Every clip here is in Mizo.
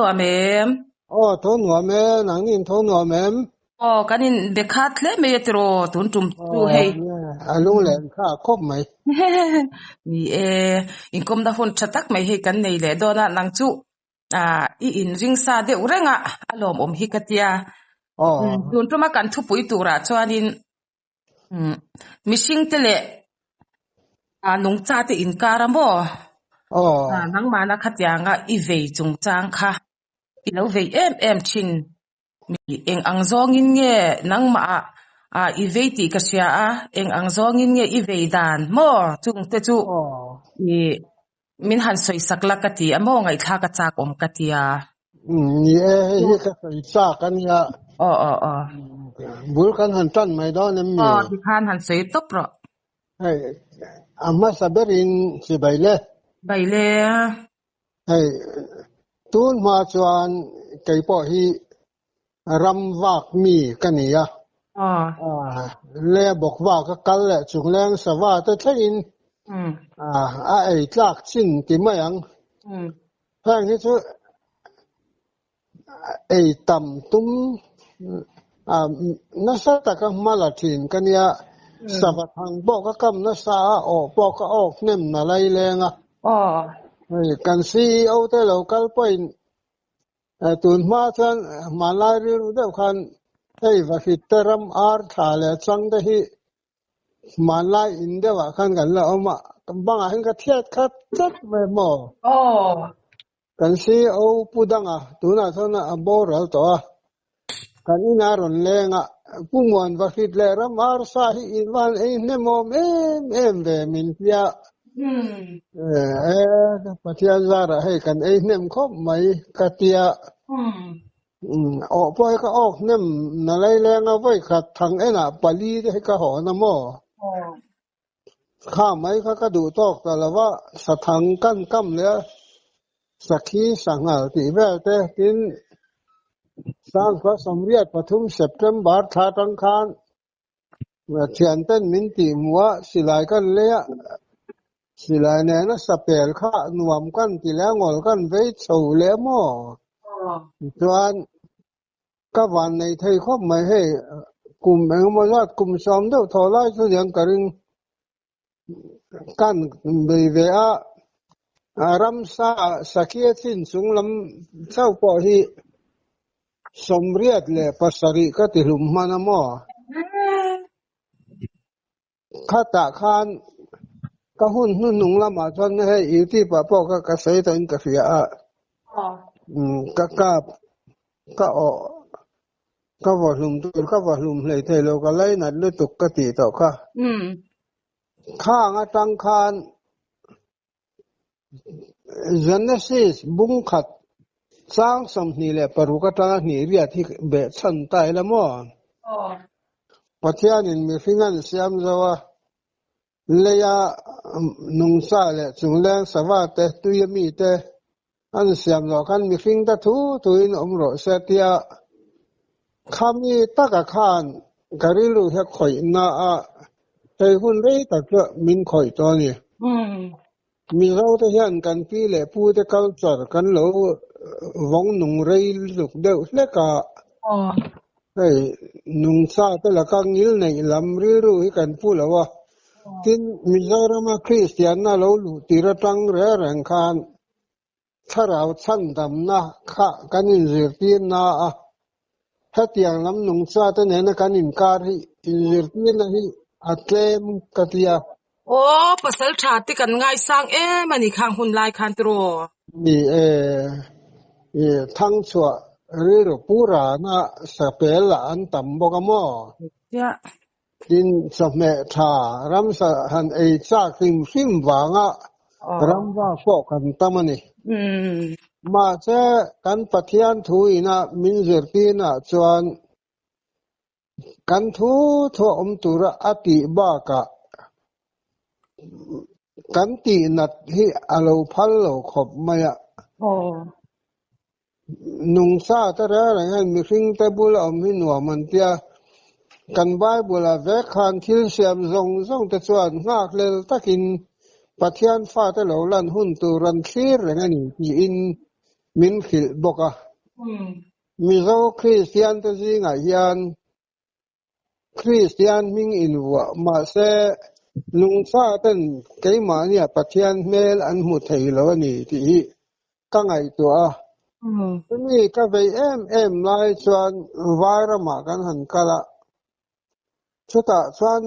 nuam em? Aw, tho nuam e, nangni in tho nuam em? Aw, kan in be khat hle mai a tiraw, tun tum chu hei. A lunglen kha a khawp mai. Ni e, inkawmna hun tha tak mai hei kan nei leh dawn a, nang chu i inring sa deuh reng a, a lawmawm hi ka tia. Tun tuma kan thupui turah chuanin mihringte leh nungchate inkar a maw? Nangmahna khatianga i vei chungchang kha i lo vei em em thin. Mi eng ang zawngin nge nangmah ah i vei tih ka hria a, eng ang zawngin nge i vei dan maw? Chungte chu i min han sawi sak la ka ti a maw? Ngaihthlak a chak awm ka ti a. Ni e, hei hi ka sawi chak a nia. Aw aw aw. Bul kan han tan mai dawn em ni? Aw, tikhan han sawi tawp rawh. Hei, a hmasa berin chibai le. Bai le. Hei, tun hma chuan kei pawh hi ram vak mi ka ni a. Le bawk vak a kal leh chungleng sava te thlengin a ei tlak chin ti mai ang. Heng hi chu ei tam tum nasa taka hma la thin ka nia. Sava thang pawh ka kam nasa a, awh pawh ka awk hnem na lai leng a. Hei kan CEO te lo kal pawhin tun hma chuan hmanlai rilru deuh khan hei vahrit te ram ar thla leh chang te hi hmanlai in deuhah khan kan la awm a, bangah hian ka thiat khat tlat mai maw? Kan CEO Pu Danga tunah chuan a boral tawh a, kan inah rawn leng a, Pu Muan Vahrit leh ram arsa hi in van ei hnemawm em em ve min tia. E, Pathian zarah hei kan ei hnem khawp mai ka tia. Awh pawh hi ka awk hnem na lai leng a, vawi khat thang enah pali te hi ka hawn a maw? Kha mai kha ka duh tawk ta lo va, sathang kan kam leh a, sakhi sanghal tih vel te tin Sangkua 83 September thla atang khan thianten min tih hmuh a, silai kan lei a, silai nena sapel kha nuam kan ti leh a, ngawl kan vei chho leh maw? Tichuan Ka van nei thei khawp mai hei, kum engemaw zat kum 10 deuh thaw lai chu niang ka ring kan bei ve a, ramsa sakhia chin chung lam chauh pawh hi 87 ka ti hlum hman a maw? Khatah khan ka hun hnuhnung lamah chuan hei YouTube ah pawh ka ka sawi tawhin ka hria a, ka kap ka awh ka vaw hlum tur ka vaw hlum hlei thei lo ka lainat lutuk ka tih tawh kha. Khang atang khan Genesis bung khat chang 26 atanga hnih riat hi beh chhan ta ila maw? Pathianin mihring an siam zo a, leia nungcha leh chungleng sava te, tuia mite an siam zawh khan mihring te thu thuin awm rawh se tia khami taka khan ka rilru hi a khawihna a, hei hun rei tak chu min khawih tawh a ni. Mizo te hian kan pi leh pu te culture kan lo vawng nung rei lutuk deuh hlek a, hei nungcha te laka ngil neih lam rilru hi kan pu lo a, tin Mizorama Kristianna lo luh tir atang reng reng khan Thlarau chhandamna kha kan inzirtirna a, hetiang lam nungcha te nena kan inkar hi inzirtirna hi a tlem ka ti a. Aw, pasal tha te kan ngaisang em a ni khang hun lai khan tiraw? Ni e, i thangchhuah rilru purana sapel lah an tam bawk a maw? Chiah. Tin, chawhmeh tha ramsa han ei chak hrim hrim vanga ramva pawh kan tam a ni. Mahse, kan Pathian thu ina min zirtirnaah chuan kan thu thu a awm tura a tih bakah kan tihnat hi a lo phal lo khawp mai a. Nungcha te reng reng hian mihring te bula awm hi nuam an tia. Kan Bible ah vek khan thil siam zawng zawng te chuan nghakhlel takin Pathian fate lo lan hun tur an thlir reng a ni tiin min hrilh bawk a. Mizo Kristian te zingah hian Kristian hming invuah mahse nungcha ten keimahnia Pathian hmel an hmu thei lo a ni tih hi ka ngaihtuah a. Chumi ka vei em em lai chuan vai ramah kan han kal a, chutah chuan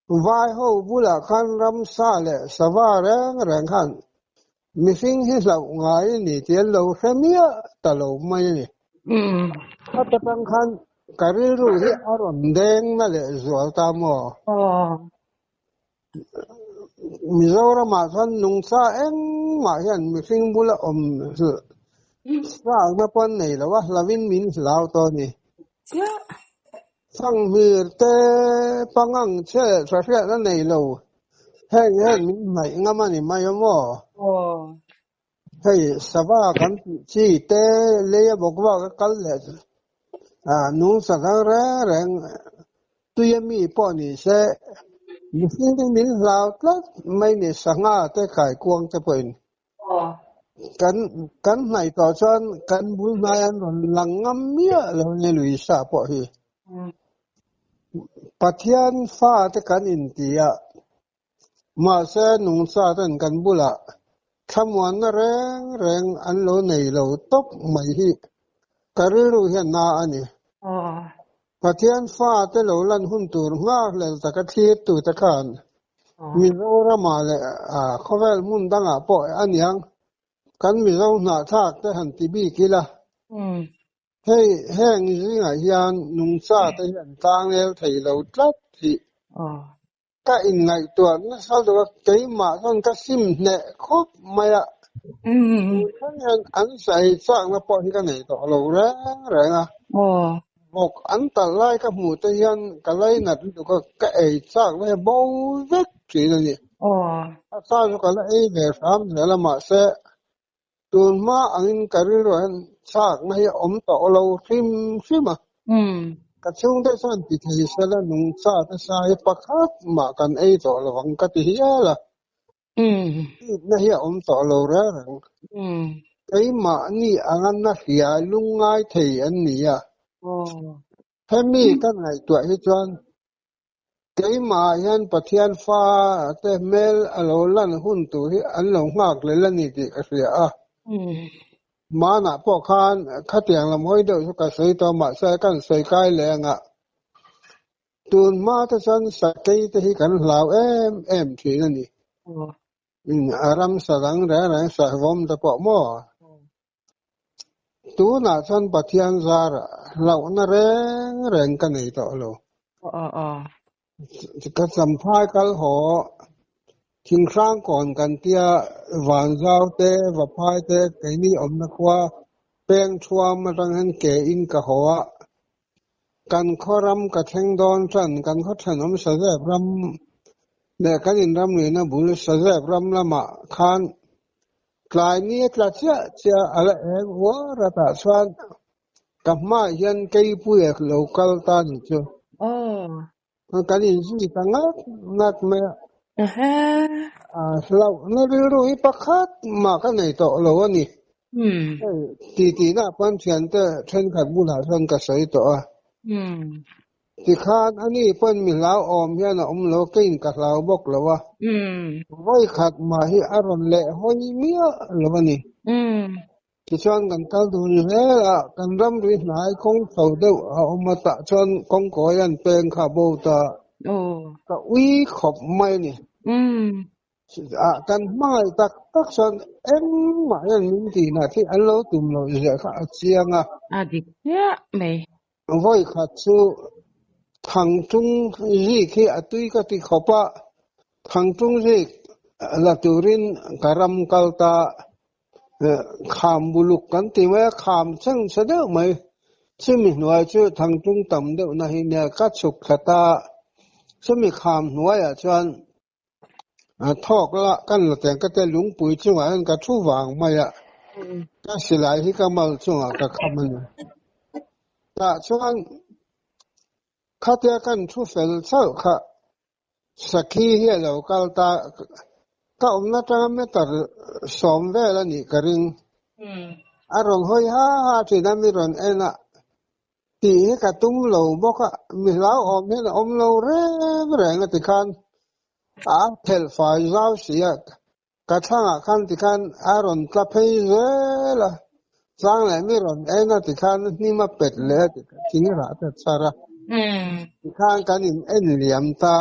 Vai ho bulah khan ramsa leh sava reng reng khan mihring hi hlauh ngai a ni tih an lo hre miah ta lo mai a ni. Khata tang khan ka rilru hi a rawn deng na leh zual ta maw? Mizoramah chuan nungcha engmah hian mihring bula awm hlakna pawh an nei lo a, hlauhin min hlau tawh a ni. Sanghmir te pangang che tha hriat a nei lo. Heng hian min hnaih ngam a ni mai a maw? Hei sava kan tih chi te lei a bawk vak a kal leh nung sangha reng reng tui a mi pawh ni se mihring te min hlau tlat mai ni sangha te kaikuang te pawhin. Kan kan hnaih tawh chuan kan bul hnai an rawn lang ngam miah lo nia Luisa pawh hi. Pathian fa te kan inti a, mahse nungcha ten kan bulah thlamuanna reng reng an lo nei lo tawp mai hi ka rilru hian na a ni. Pathian fa te lo lan hun tur nghakhlel taka thlir tu te khan Mizoramah leh khawvel hmun dangah pawh a niang kan Mizo hnahthlak te han ti bik ila. Hei heng zingah hian nungcha te hian tlangnel thei lo tlat hi ka inngaihtuah nasa deuh a, keimah chuan ka sim hneh khawp mai a. Tun thleng hian an sawi chakna pawh hi ka nei tawh lo reng reng a. Vawk an talh lai ka hmuh te hian ka lainat lutuk a, ka ei chakna hi bo vek thin a ni. A sa chu ka la ei ve hram zel a, mahse tun hma angin ka rilruah hian chakna hi a awm tawh lo hrim hrim a. Ka chhungte chuan ti thei sela nungcha te sa hi pakhat mah kan ei tawh lo ang ka ti hial a. Itna hi a awm tawh lo reng reng. Keimahni anga na hria lungngai thei an ni a. Hemi ka ngaihtuah hi chuan keimahah hian Pathian fa te hmel a lo lan hun tur hi an lo nghak lel a ni tih ka hria a. Hmanah pawh khan khatiang lam hawi deuh chu ka sawi tawh a, mahse kan sawi kai leh angah Tun hma te chuan sakei te hi kan hlau em em thin a ni. A ramsa dang reng reng sahvawm te pawh maw? Tunah chuan Pathian zarah hlauhna reng reng ka nei tawh lo. Ka champhai kal haw thinghrang kawn kan tia Vanzau te, Vaphai te keini awmna khua peng thuam atang hian ke in ka haw a. Kan khaw ram ka thleng dawn chuan kan khaw thenawm Sazep ram leh kan inramrina bul Sazep ram lamah khan tlai ni a tla chiah chiah a la eng uar a tah chuan ka hmaah hian Keipuia lo kal ta ni chu. Kan inzui ta ngat ngat mai a. Hlauhna rilru hi pakhat mah ka nei tawh lo a ni. Hei titihna pawn thiante thenkhat bulah chuan ka sawi tawh a. Tikhan ani pawn mi hlauhawm hian a awm lo, keiin ka hlau bawk lo a. Vawikhat mah hi a rawn leh hawi miah lo a ni. Tichuan kan kal dun zel a, kan ramri hnai kawng chho deuh a awm a, tah chuan kawngkawi an peng kha a bo ta. Ka ui khawp mai a ni. Kan hmangaih tak tak chuan engmah hian min tihna thil an lo tum loh ziah kha a chiang a. A dik chiah mai. Vawi khat chu Thangtung zik hi a tui ka ti khawp a, Thangtung zik la turin ka ram kal ta kham buluk kan ti mai a, kham cheng chhe deuh mai. Chumi hnuai chu Thangtung tam deuhna hi nia ka chhuk thla ta, chumi kham hnuaiah chuan Thawk la kan la teng ka te lungpui chungah hian ka thu vang mai a, ka silai hi ka mal chungah ka kham a ni. Tah chuan khatia kan thu fel chauh kha sakhi hi a lo kal ta, ka awmna tanga meter 10 vel a nih ka ring. A rawn hawi ha ha thin a, mi rawn en a, tih hi ka tum lo bawk a, mi hlauhawm hian a awm lo reng reng a tikhan a phelh fai zau si a, ka thlangah khan tikhan a rawn tla phei zel a, chang leh mi rawn en a tikhan hnim a pet leh a thing rah te a chhar a, tikhan kan in en liam ta.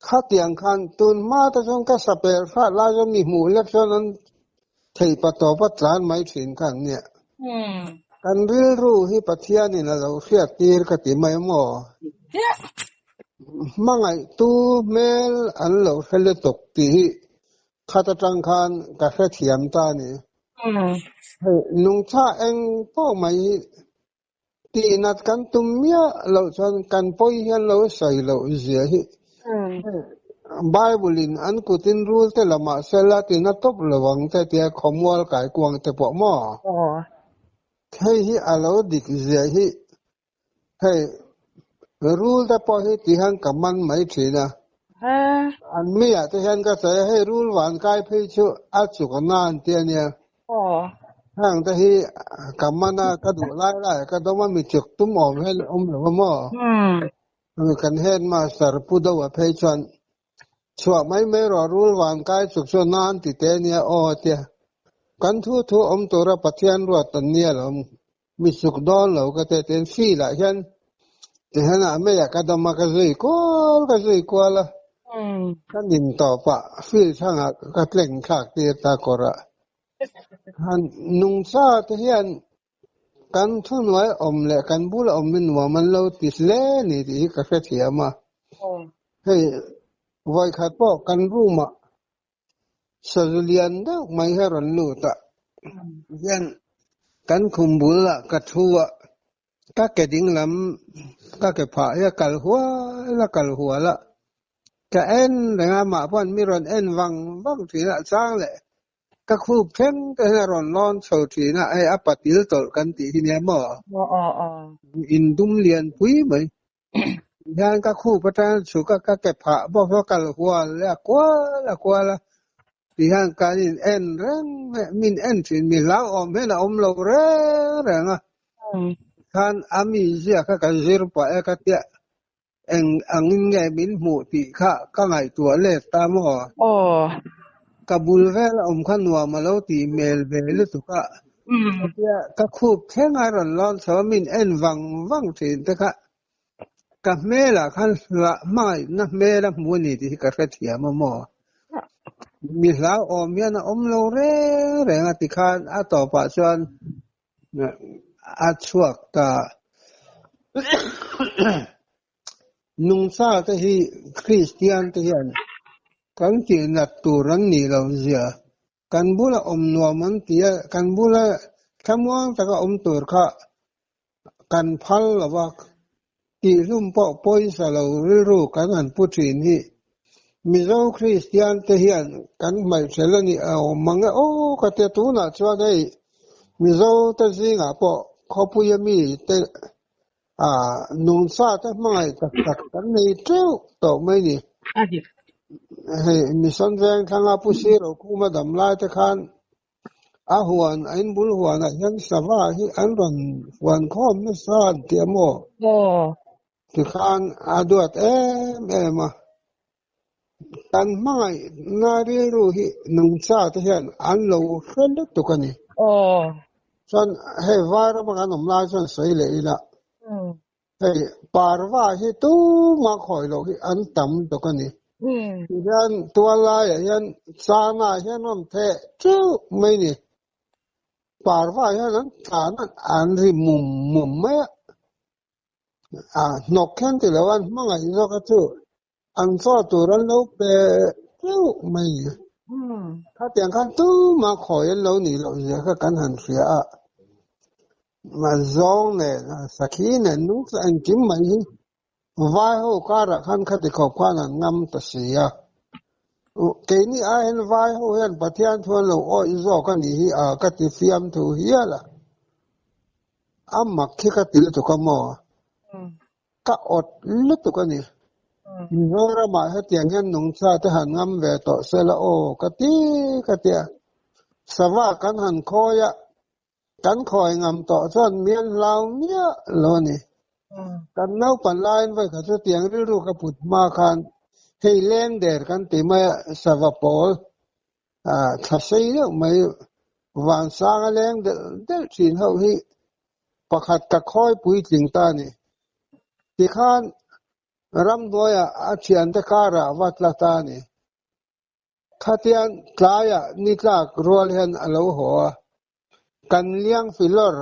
Khatiang khan tun hma te chuan ka sa pel hrat lai chuan mi hmuh lek chuan an theih pa tawp a tlan mai thin kha an nia. Kan rilru hi Pathianin a lo hriat tir ka ti mai maw? Hmangaihtu hmel an lo hre lutuk tih hi khat atang khan ka hrethiam ta a ni. Hei nungchah eng pawh mai hi Tihnat kan tum miah loh chuan kan pawi hian lo sawi loh zia hi Bible in an kutin rul te la mah sela tina tawp lo ang te tia khawmual kai kuang te pawh maw? Hei hi a lo dik zia hi hei rul te pawh hi ti hian ka man mai thin a. An mi ah te hian ka sawi a hei rul van kai phei chu a chuk a na an ti a nia. Heng te hi ka man a ka duh lai lai ka dawm a mi chuk tum awm hian awm lo a maw? Kan headmaster Pu Doa phei chuan chhuah mai mai rawh rul van kai chuk chu a na an ti te nia aw a tia. Kan thu thu awm tura Pathian ruat an nia lo Mi suk dawn lo ka ti tin field ah hian tihian a mei ah ka dawm a ka zui kual ka zui kual a ka nin tawp ah field chhang ah ka tleng thlak tir ta kawr ah han nungcha te hian kan thuhnuai awm leh kan bula awm hi nuam an lo ti hle ni tih hi ka hrethiam a hei vawikhat pawh kan room ah Sazu lian deuh mai hi a rawn lut a, hian kan khum bul ah ka thu a, ka ke ding lam ka ke phah hi a kal hual a kal hual a, ka en reng a amah pawh mi rawn en vang vang thin a, chang leh ka khup thleng te hian a rawn lawn chho thin a, hei a patil tawlh kan tih hi nia maw? In dum lian pui mai. Hian ka khup atang chhuk a ka ke phah bawk a kal hual leh a kual a kual a tihian kan in en reng mai a min en thin mi hlauhawm hian a awm lo reng reng a khan a mi ziak kha ka zir pah e ka tia eng angin nge min hmuh tih kha ka ngaihtuah let ta maw ka bul vel a awm kha nuam a lo tih hmel ve lutuk a Hetia ka khup thleng a rawn lawn chho a min en vang vang thin te kha ka hmelah khan hlah hmangaihna hmel a hmu a ni tih hi ka hrethiam a maw? Mi hlauhawm hian a awm lo reng reng a tikhan a tawpah chuan a chhuak ta. Nungcha te hi Kristian te hian kan tihnat tur an nih loh zia Kan bula awm nuam an ti a, kan bula thlamuang taka awm tur kha kan phal lo va, tihhlum pawh pawisa lo rilru kan han pu thin hi Mizo Kristian te hian kan hmaihhrel a ni a awm mang e aw ka tia tunah chuan hei Mizo te zingah pawh khawpuia mi te nungcha te hmangaih tak tak kan nei teuh tawh mai ni. Hei Mission Veng thlanga Pu Siro Khuma dam lai te khan a huan a inbul huanah hian sava hi an rawn huan khawm nasa an ti a maw? Tikhan a duat em em a. Kan hmangaihna rilru hi nungcha te hian an lo hre lutuk a ni. Chuan hei vai rama kan awm lai chuan sawi leh ila hei parva hi tuma khawi loh hi an tam tuk a ni. Tihian tual laiah hian chana hian rawn theh teuh mai ni. Parva hian an tlan a an ri mum mum mai a. A hnawk hian ti lo an hmangaih zawk a chu An chaw tur an lo pe teuh mai. Khatiang khan tumah khawi an lo nih loh zia kha kan han hria a. Zawng nen, sakhi nen nung chu engkim mai hi vai ho karah khan khati khawp khan an ngam ta si a. Keini ai hian vai ho hian Pathian thu an lo awih zawk a nih hi a ka ti fiam thu hial a. A mak khi ka ti lutuk a maw? Ka awt lutuk a ni. Mizoramah hetiang hian nungcha te han ngam ve tawh se la aw ka ti ka ti a. Sava kan han khawi a, kan khawi ngam tawh chuan mian hlau miah lo a ni. Kan naupan laiin vawikhat chu tiang rilru ka put hma khan hei leng der kan ti mai a, sava pawl thla sei deuh mai vansanga leng delh delh thin ho hi pakhat ka khawi puitling ta a ni. Tikhan ramhnuaiah a thiante karah va tla ta a ni. Khatian tlaiah ni tlak rual hian a lo haw a, kan liang filawr,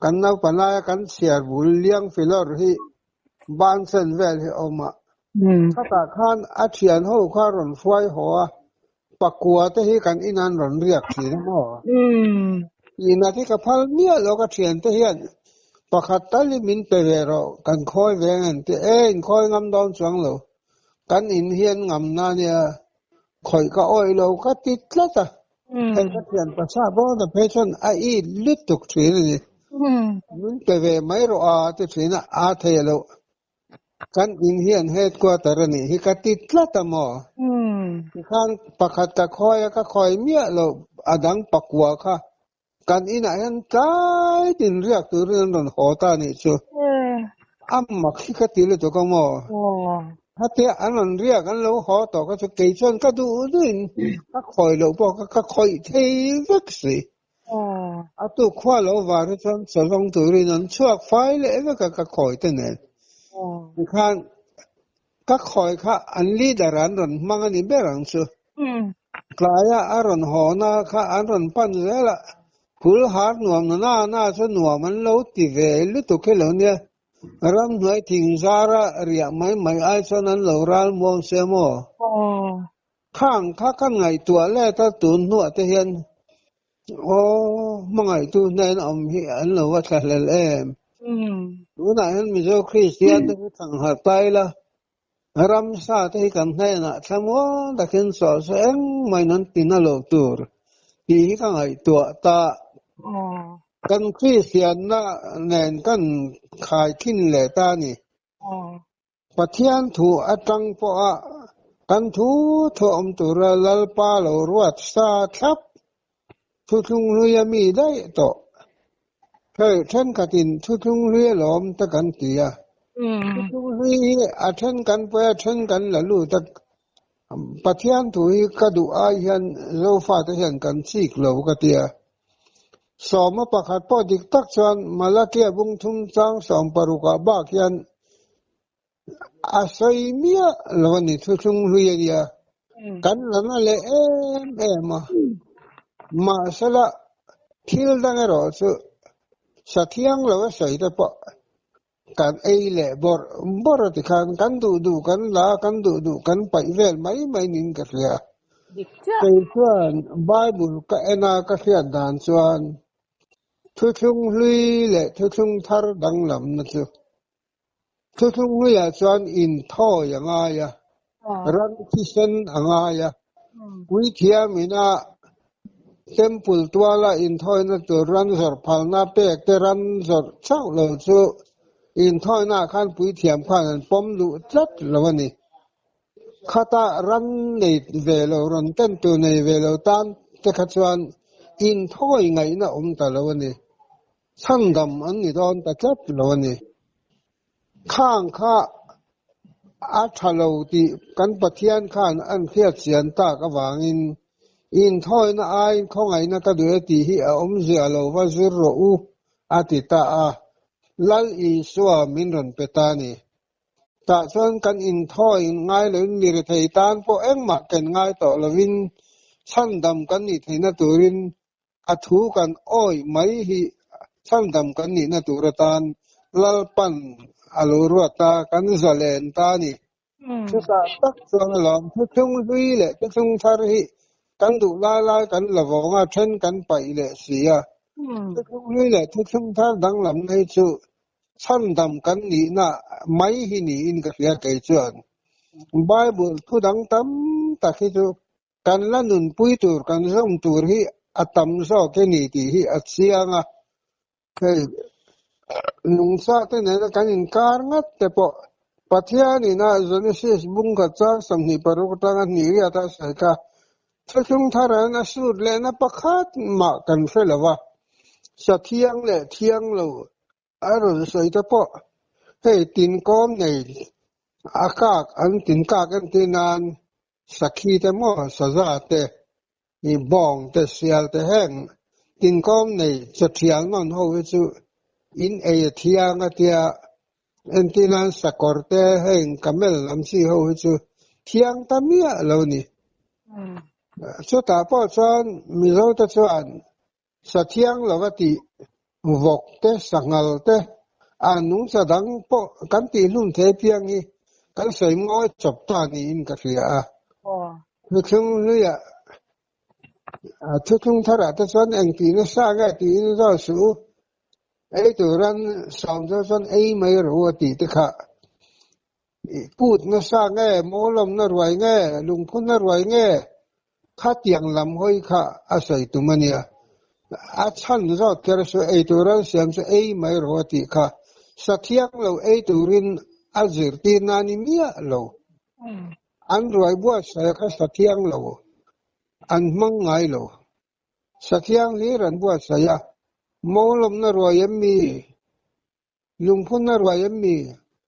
kan naupan laia kan chhiar bul liang filawr hi ban sen vel hi a awm a. Khatah khan a thian ho kha rawn hruai haw a, pakua te hi kan inan rawn riak thin a maw? Inat hi ka phal miah lo ka thiante hian pakhat tal hi min pe ve rawh, kan khawi ve ang an ti e, inkhawi ngam dawn chuang lo. Kan in hian ngamna nia khawih ka awih lo ka ti tlat a, hei ka thian pasa bawna phei chuan a it lutuk thin a ni. Min pe ve mai rawh a ti thin a, a thei a loh. Kan in hian headquarter a nih hi ka ti tlat a maw? Tikhan pakhat ka khawi a, ka khawi miah loh a dang pakua kha Kan inah hian tlai tin riak turin an rawn haw ta anih chu. A mak hi ka ti lutuk a maw? Khatia an rawn riak an lo haw tawh kha chu kei chuan ka duh duhin ka khawi loh pawh kha ka khawih thei vek si. A tuk khua lo var hi chuan chawlhawng turin an chhuak fai leh vek a ka khawi te nen. Tikhan Ka khawi kha an leader an rawn hmang a ni ber ang chu. Tlaia a rawn hawna kha an rawn pan zel a, phul har nuam na na na chu nuam an lo ti ve lutuk hi lo nia. Ramhnuai thing zara riah mai mai ai chuan an lo ral muang sia maw? Khang kha ka ngaihtuah let a tun hnuah te hian aw hmangaihtu hnen awm hi an lo va thla hlel em. Tunah hian Mizo Kristian te hi thangharh ta ila, ramsa te hi kan hnenah thlamuan takin chawlh se engmah an ti na lo tur tih hi ka ngaihtuah ta. Kan Kristianna nen kan khaikhin leh ta a ni. Pathian thu atang pawha kan thu thuawm tura Lalpa lo ruat sa thlap thuthlung hlui a mi daih tawh. Hei thenkhatin thuthlung hlui alawm te kan ti a. Thuthlung hlui hi a then kan pawi a then kan la lut a. Pathian thu hi ka duh ai hian Zofate hian kan chik lo ka ti a. Sawma pakhat pawh dik tak chuan Malakia bungthum chang 16 ah bak hian a sawi miah lo a ni, thuthlung hlui a nia. Kan la na leh em em a. Mahsela thil dang erawh chu sathiang lo a sawi te pawh Kan ei leh bawrh bawrh a tikhan kan duh duh kan la a, kan duh duh kan paih vel mai mai niin ka hria. Kei chuan Bible ka en a ka hriat dan chuan thuthlung hlui leh thuthlung thar danglamna chu thuthlung hluiah chuan inthawi a ngai a, ran thisen a ngai a, Puithiam ina Temple tuala inthawina tur ran zawrh phalna pek te ran zawrh chauh lo chu inthawinaah khan puithiam khan an pawm luh tlat lo a ni. Khata ran nei ve lo, rawn ten tur nei ve lo tan te kha chuan inthawi ngaihna awm ta lo a ni. Chhandam an ni dawn ta tlat lo a ni. Khang kha a tha lo tih kan Pathian khan an hriat chian tak avangin inthawina aiin khawngaihna ka duh e tih hi a awmzia lo va zir rawh u a ti ta a, Lal Isua min rawn pe ta a ni. Tah chuan kan inthawi ngai loin mi rethei tan pawh engmah ken ngai tawh lovin chhandam kan nih theihna turin A thu kan awih mai hi chhandam kan nihna tur atan Lalpan a lo ruat a, kan zalen ta a ni. Chutah tak chuan alawm thuthlung hlui leh thuthlung thar hi kan duh lai lai kan la vawng a, then kan paih leh si a. Thuthlung hlui leh thuthlung thar danglamna hi chu chhandam kan nihna mai hi niin ka hria kei chuan. Bible thu dang tam tak hi chu Kan la nunpui tur, kan zawm tur hi a tam zawk e ni tih hi a chiang a. Hei nungcha te nena kan inkar ngat te pawh Pathianin a Genesis bungkhat chang 26 atanga hnih riat a sawi kha. Thuthlung tharan a sut lehna pakhat mah kan hre lo va, sa thiang leh thiang lo a rawn sawi te pawh hei tinkawm nei a kak an tinkak entir nan sakhi te maw saza te i bawng te sial te heng tinkawm nei chawthial nawn ho hi chu in ei a thiang a tia entir nan sakawr te heng camel lam chi ho hi chu thiang ta miah lo ni. Chutah pawh chuan Mizo te chuan Sa thiang lova tih vawk te, sanghal te, a nungcha dang pawh kan tihhlum thei piang hi kan sawi ngawi chawp ta niin ka hria a. Thuthlung hluiah, thuthlung tharah te chuan eng tih nasa nge tiin zawt suh u, ei turan sawm chu chuan ei mai rawh u a tih te kha. Kut nasa nge, mawlawmna ruai nge, lungphunna ruai nge, khatiang lam hawi kha a sawi tum a nia. A chhan zawt kher chu ei tur an siam chu ei mai rawh a tih kha. Sa thiang lo ei turin a zirtir na ni miah lo. An ruai buatsaih kha sa thiang lo an hmang ngai lo. Sa thiang hlir an buatsaih a, mawlawmna ruai em mi? Lungphunna ruai em mi?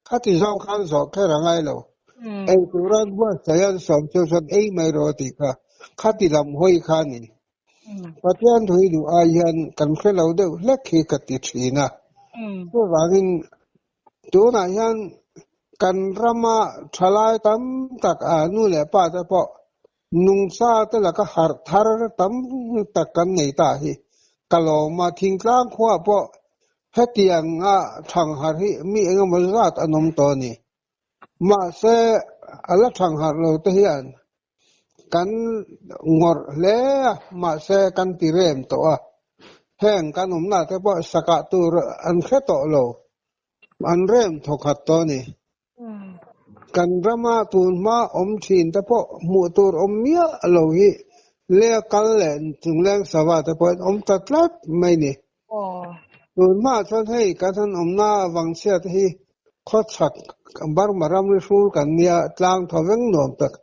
Khati zawng khan zawh kher a ngai lo. Ei tura an buatsaih an sawm chu chuan ei mai rawh a tih kha. Khati lam hawi kha a ni. Pathian thui duh ai hian kan hre lo deuh hlek hi ka ti thin a. Chuvangin tunah hian kan rama thalai tam tak a nu leh pa te pawh nungcha te laka harh thar tam tak kan nei ta hi ka lawm a. Thingtlang khuaah pawh Hetianga thangharh hi mi engemaw zat an awm tawh a ni. Mahse, a la thangharh lo te hian kan ngawrh hle a, mahse kan ti rem tawh a. Heng kan awmna te pawh sakah tur an hre tawh lo, an rem thawkhat tawh a ni. Kan rama tun hma awm thin te pawh hmuh tur awm miah lo hi lea kal leh chungleng sava te pawhin awm ta tlat mai ni. Tun hmaah chuan hei kan han awmna avang chhiat hi khawchhak Burma ramri hrul kan nia tlang thaw veng nuam tak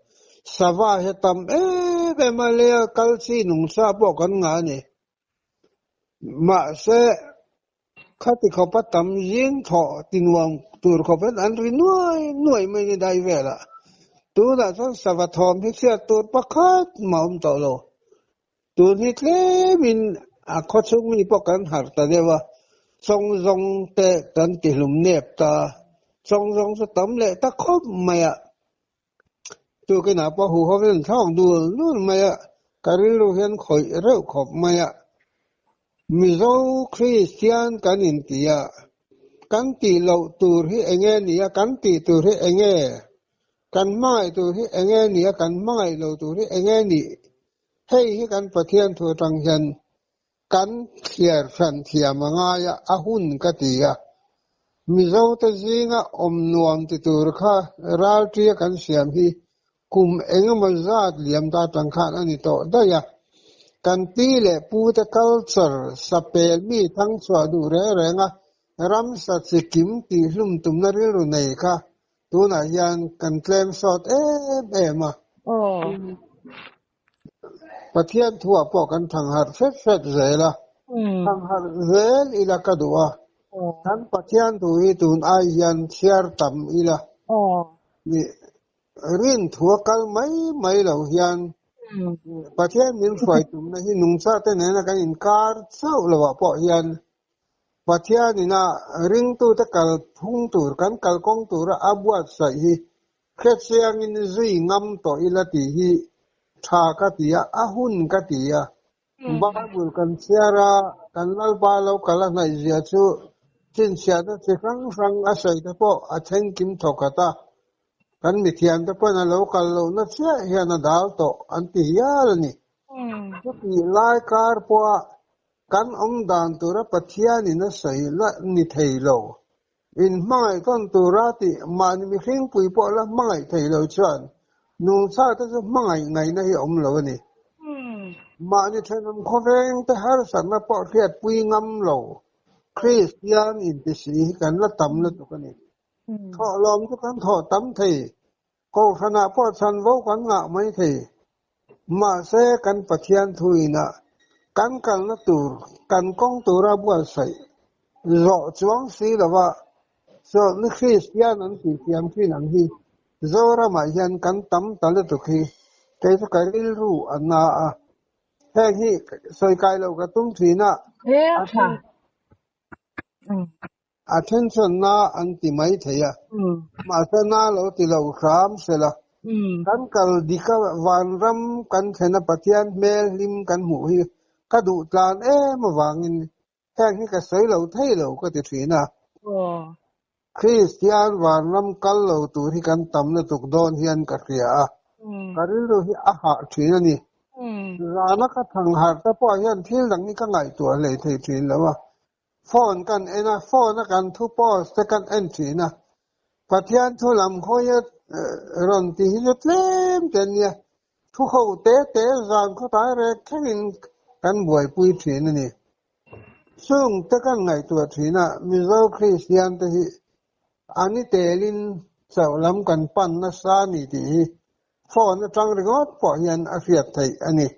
sava hi a tam em em a lea kal chi nungcha pawh kan ngah a ni. Mahse, khati khawpa tam zing thawh ti nuam tur khawpin an ri nuai nuai mai ni dai velah. Tunah chuan sava thawm hi chhiat tur pakhat mah awm tawh lo. Tun hi tlemin a khawchhung mi pawh kan harh ta deuh a, chawng zawng te kan ti hlum nep ta. Chawng zawng chu tam leh ta khawp mai a. Tukinah pawh huh hovin an thlawk dul dul mai a, ka rilru hian khawih reuh khawp mai a. Mizo Kristian kan inti a, kan tih loh tur hi enge ni a, kan tih tur hi enge, kan hmangaih tur hi enge ni a, kan hmangaih loh tur hi enge nih, hei hi kan Pathian thu atang hian Kan thliar hran thiam a ngai a, a hun ka ti a. Mizote zinga awm nuam ti tur kha ralṭia kan siam hi kum engemaw zat liam ta tang khan a ni tawh daih a. Kan pi leh pute culture sapel mi thangchhuah duh reng reng a ramsa chikim tihhlum tumna rilru nei kha tunah hian kan tlem sawt em em a. Pathian thuah pawh kan thangharh hret hret zel a, thangharh zel ila ka duh a, kan Pathian thu hi tun ai hian chhiar tam ila, rin thua kal mai mai lo hian Pathian min hruai tumna hi nungchate nena kan inkar chauh lovah pawh hian Pathianina ringtute kal phung tur, kan kalkawng tura a buatsaih hi Hrechiangin zui ngam tawh ila tih hi tha ka ti a, a hun ka ti a. Bible kan chhiar a, kan Lalpa lo kal a hnaihzia chu chhinchhiahna chi hrang hrang a sawi te pawh a thlengkim thawkhat a. Kan mithiam te pawhin a lo kal lohna chiah hian a dal tawh an ti hial a ni. Chutih lai kar pawha kan awm dan tura Pathianin a sawi la ni thei lo. In hmangaih tawn tura tih mahni mihring pui pawh la hmangaih thei lo chuan nungcha te chu hmangaih ngaihna hi a awm lo a ni. Mahni thenawm khawveng te harsatna pawh hriatpui ngam lo Kristian intisi hi kan la tam lutuk a ni. Thawhlawm chu kan thawh tam thei, Kohhranah pawh chanvo kan ngah mai thei. Mahse kan Pathian thuin a kan kalna tur, kan kawng tura buatsaih zawh chuang si lova chawlhni Kristian an tih thiam thin ang hi Zoramah hian kan tam ta lutuk hi kei chu ka rilru a na a. Heng hi sawi kai loh ka tum thin a, a then a then chuan na an ti mai thei a, mahse na lo ti lo hram sela. Kan kal dik a, vanram kan thlen a Pathian hmel hlim kan hmuh hi ka duh tlan em avangin heng hi ka sawi lo thei lo ka ti thin a. Kristian vanram kal lo tur hi kan tam lutuk dawn hian ka hria a, ka rilru hi a hah thin a ni. Zana ka thang harh te pawh hian thil dang hi ka ngaihtuah hlei thei thin lo a. Phone kan en a, phone a kan thu post te kan en thin a. Pathian thu lam hawi a rawn ti hi chu tlem te an nia. Thu ho te te zan khawtlai rek thlengin kan buaipui thin a ni. Chung te kan ngaihtuah thin a, Mizo Kristian te hi a ni telin chauh lam kan pan nasa a ni tih hi phone atang ringawt pawh hian a hriat theih a ni.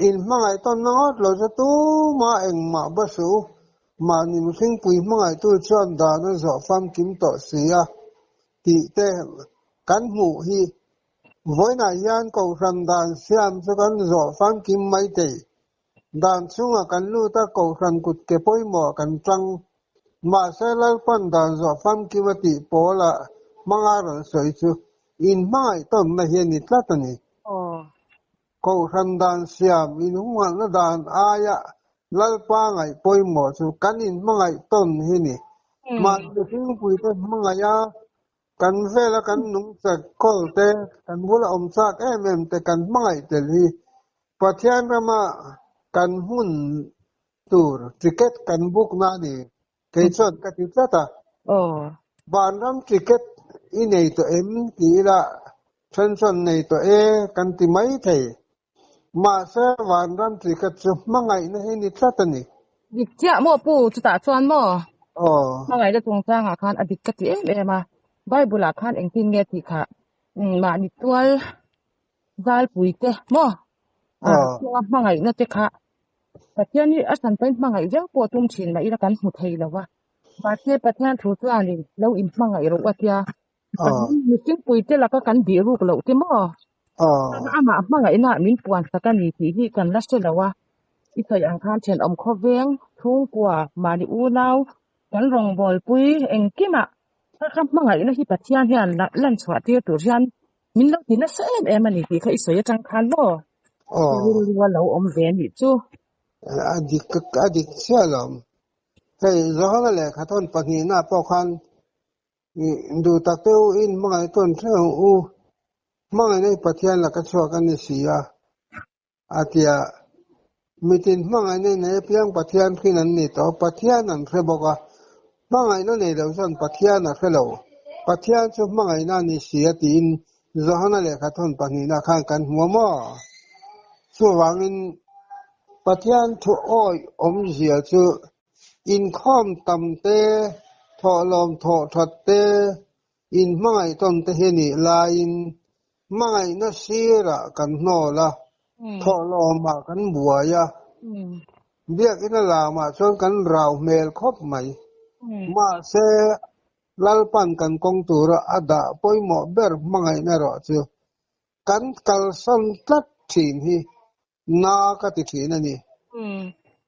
In hmangaih tawnna ngawt lo chu tumah engmah ba suh u, mahni mihringpui hmangaihtu chuan dan a zawh famkim tawh si a tih te kan hmuh hi. Vawiinah hian Kohhran dan siam chu kan zawh famkim mai thei. Dan chhungah kan lut a, Kohhran kut ke pawimawhah kan tang. Mahse, Lalpan dan zawh famkim a tih pawlah hmanga rawn sawi chu inhmangaih tawnna hi a ni tlat a ni. Kohhran dan siam inhumhalhna dan aia Lalpa ngaih pawimawh chu kan inhmangaih tawn hi ni. Mahni mihringpuite hmangaih a, kan vela kan nungchak kawl te, kan bula awm chak em em te kan hmangaih tel hi Pathian rama kan hmun tur ticket kan book na a ni. Kei chuan ka ti tlat a. Vanram ticket i nei tawh em ti ila then chuan nei tawh e kan ti mai thei. Mahse vanram ticket chu hmangaihna hi ni tlat a ni. Dik chiah maw pu chutah chuan maw? Hmangaihna chungchangah khan a dik ka ti em em a. Bible ah khan engtin nge tih kha mahni tual zalpui te maw chunga hmangaihna te kha Pathian hi a hranpain hmangaih viau pawh tum thin mah ila kan hmu thei lo va. Mahse Pathian thu chuanin lo inhmangaih rawh a tia. Mihringpui te laka kan bih ruk loh te maw? Amah hmangaihna min puan sak a ni tih hi kan la hre lo a. I sawi ang khan thenawm khawveng, chhungkua, mahni unau, kan rawngbawlpui engkimah kha kha hmangaihna hi Pathian hian lan chhuah tir tur hian min lo ti nasa em em a ni tih kha i sawi atang khan maw? Ka rilru a lo awm ve anih chu. A dik a dik chiah lo. Hei Johana lehkha thawn pahnihna pawh khan duh tak te u in hmangaih tawn hreh ang u. Hmangaihna hi Pathian laka chhuak a ni si a. A ti a, Mitin hmangaihna nei apiang Pathian hrin an ni tawh, Pathian an hre bawk a, hmangaihna nei lo chuan Pathian a hre lo, Pathian chu hmangaihna a ni si a tiin Johana lehkha thawn pahnihna khan kan hmu a maw? Chuvangin Pathian thu awih awmzia chu inkhawm tam te, thawhlawm thawh that te, Inhmangaih tawn te hi nih laiin hmangaihna sirah kan hnawl a, thawhlawmah kan buai a, biakina lamah chuan kan rau hmel khawp mai. Mahse, Lalpan kan kawng tura a dah pawimawh ber hmangaihna erawh chu kan kalsan tlat thin hi na ka ti thin a ni.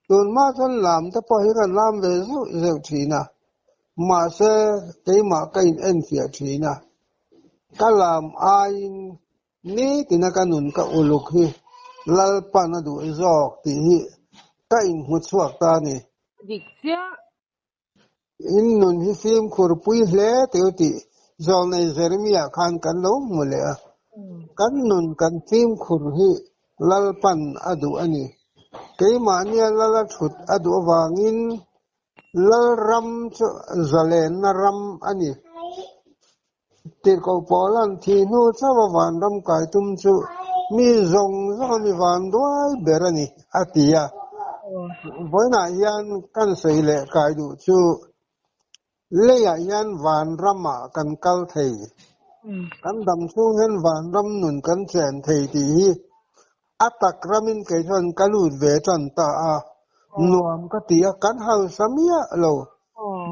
Tunhma chuan lam te pawh hi kan lam ve zeuh zeuh thin a, mahse keimah ka in enfiah thin a, ka lam aiin nitina ka nun ka uluk hi Lalpan a duh zawk tih hi ka inhmu chhuak ta a ni. Dik chiah. In nun hi fimkhur pui hle teu tih Zawlnei Jeremiah khan kan lo hmu leh a. Kan nun kan fimkhur hi Lalpan a duh a ni. Keimahnia Lal a thut a duh avangin Lalram chu zalenna ram a ni. Tirhkoh Paula'n thih hnu chauha vanram kai tum chu mi zawng zawnga mi vanduai ber a ni, a ti a. Vawiinah hian kan sawi leh kai duh chu leiah hian vanramah kan kal thei. Kan dam chhung hian vanram nun kan chen thei tih hi a tak ramin kei chuan ka lut ve tan ta a, nuam ka ti a, kan hausa miah lo.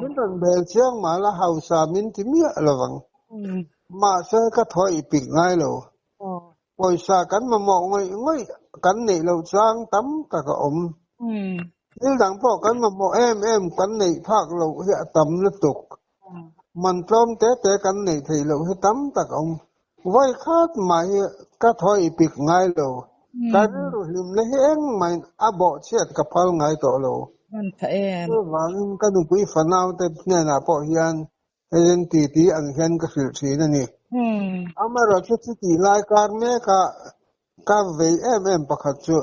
Min rawn bel chiang mah la hausa min ti miah lovang. Mahse ka thaw i pik ngai lo. Pawisa kan mamawh ngawih ngawih kan neih loh chang tam tak a awm. Thil dang pawh kan mamawh em em kan neih phak loh hi a tam lutuk. Man tlawm te te kan neih theih loh hi tam tak a awm. Vawi khat mah hi ka thaw i pik ngai lo. Ka rilru hlimna hi engmahin a bawhchhiat ka phal ngai tawh lo. Chuvangin ka nupui fanaute hnenah pawh hian Heng titi ang hian ka hrilh thin a ni. Amaherawhchu chutih lai kar meka ka vei em em pakhat chu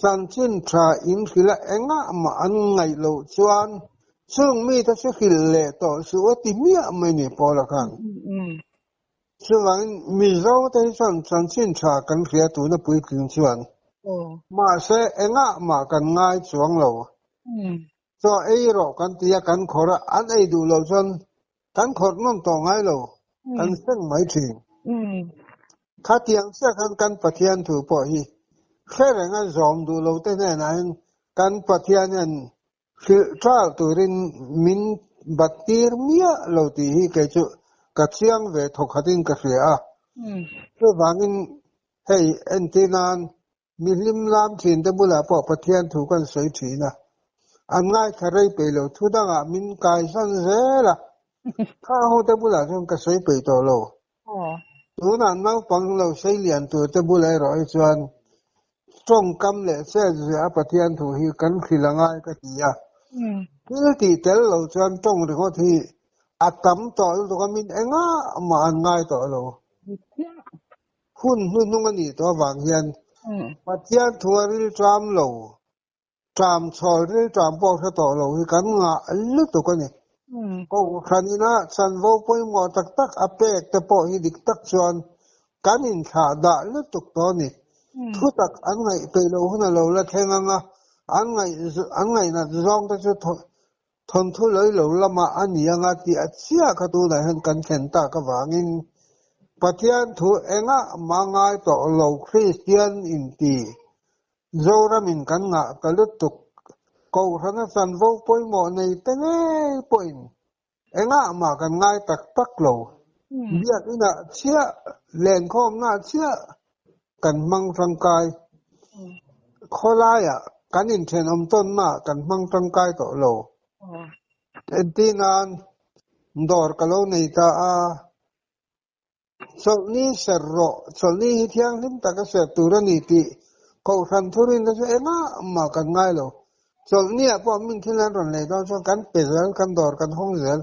chanchin tha in hrilh a engah mah an ngaih loh chuan chung mite chu hrilh leh tawh suh a ti hmiah mai ni Paula khan. Chuvangin Mizo te hi chuan chanchin tha kan hria tuna puitling chuan mahse engah mah kan ngai chuang lo. Chaw ei rawh kan ti a, kan khawrh a, an ei duh loh chuan kan khawrh nawn tawh ngai lo, kan seng mai thin. Khatiang chiah khan kan Pathian thu pawh hi hre reng a zawm duh lo te hnenah hian kan Pathian hian hrilh ṭal turin min bat tir miah lo tih hi kei chu ka chiang ve thawkhatin ka hria a. Chuvangin hei entir nan Mi hlim lam thinte bulah pawh Pathian thu kan sawi thin a, an ngaithla rei peih lo. Thu dangah min kaisan zel a, kha hote bulah chuan ka sawi peih tawh lo. Tunah naupang lo sei lian turte bulah erawh hi chuan tawngkam leh chet ziah a Pathian thu hi kan hrilh a ngai ka ti a. Thil tih tel lo chuan tawng ringawt hi a tam tawh lutuk a, min engah mah an ngai tawh lo. Hun hnuhnung a nih tawh avang hian Pathian thu a rilṭam lo, ṭam chhawl rilṭam pawh hre tawh lo hi kan ngah lutuk a ni. Kohhran ina chanvo pawimawh tak tak a pek te pawh hi dik tak chuan kan inthlah dah lutuk tawh a ni. Thutak an ngaih peih loh hun a lo la thleng ang a, an ngaihnat zawng te chu Thawnthu lei lo lamah a ni anga tih a chiah kha tunah hian kan thlen tak avangin Pathian thu engah mah ngai tawh lo Kristian inti Zoramin kan ngah ta lutuk Kohhrana chanvo pawimawh nei te ngei pawhin engah mah kan ngai tak tak lo. Biakinah chiah, lenkhawmnah chiah kan hmang tangkai. Khawlaiah kan inthenawm tawnnaah kan hmang tangkai tawh lo. Entir nan dawr ka lo nei ta a, chawlhni ser rawh, chawlhni hi thianghlim taka ser tur a ni tih Kohhran thurinna chu engah mah kan ngai lo. Chawlhniah pawh min thil an rawn lei dawn chuan kan pe zel, kan dawr kan hawng zel.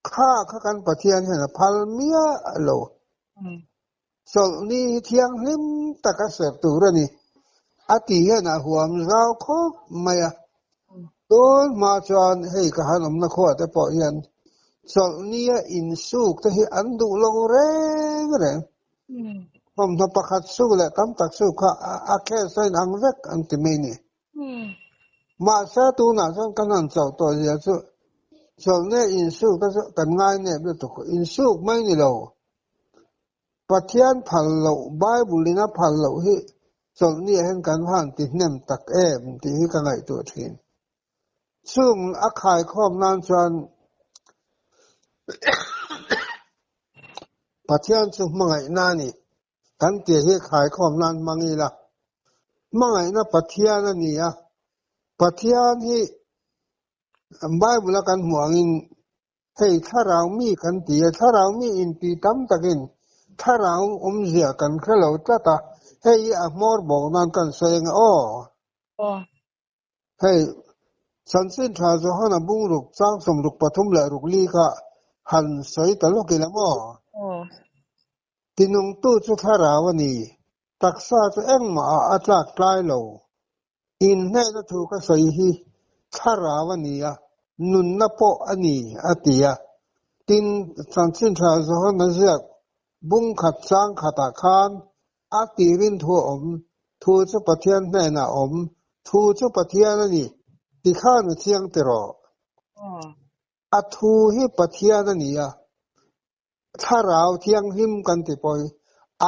Kha kha kan Pathian hian a phal miah lo. Chawlhni hi thianghlim taka serh tur a ni. A ti hian a huam zau khawp mai a. Tun hma chuan hei ka han awmna khuah te pawh hian chawlhnia insuk te hi an duh lo reng reng. Thawmhnaw pakhat suk leh tam tak suk kha a case a inang vek an ti mai ni. Mahse tunah chuan kan han chauh tawh zia chu chawlhne insuk te chu kan ngai nep lutuk. Insuk mai ni lo. Pathian phal loh, Bible in a phal loh hi chawlhni ah hian kan han ti hnem tak em tih hi ka ngaihtuah thin. Chung a khaikhawm nan chuan Pathian chu hmangaihna a ni. Kan tih hi khaikhawm nan hmang ila, hmangaihna Pathian a ni a, Pathian hi Bible a kan hmuh angin hei thlarau mi kan ti a, thlarau mi inti tam takin thlarau awmzia kan hre lo tlat a, hei hi a hmawr bawk nan kan sawi ang e aw. Hei, Chanchin Tha Johana bungruk chang sawmruk pathum leh ruk li kha han sawi ta lawk ila maw? Tinungtu chu thlarau a ni, taksa chu engmah ah a tlak tlai lo. Inhnehna thu ka sawi hi thlarau a ni a, nunna pawh a ni, a ti a. Tin, Chanchin Tha Johana ziak bungkhat chang khatah khan A tirin thu a awm, thu chu Pathian hnenah a awm, thu chu Pathian a ni, ti khan a chiang tiraw? A thu hi Pathian a ni a. Thlarau Thianghlim kan ti pawh hi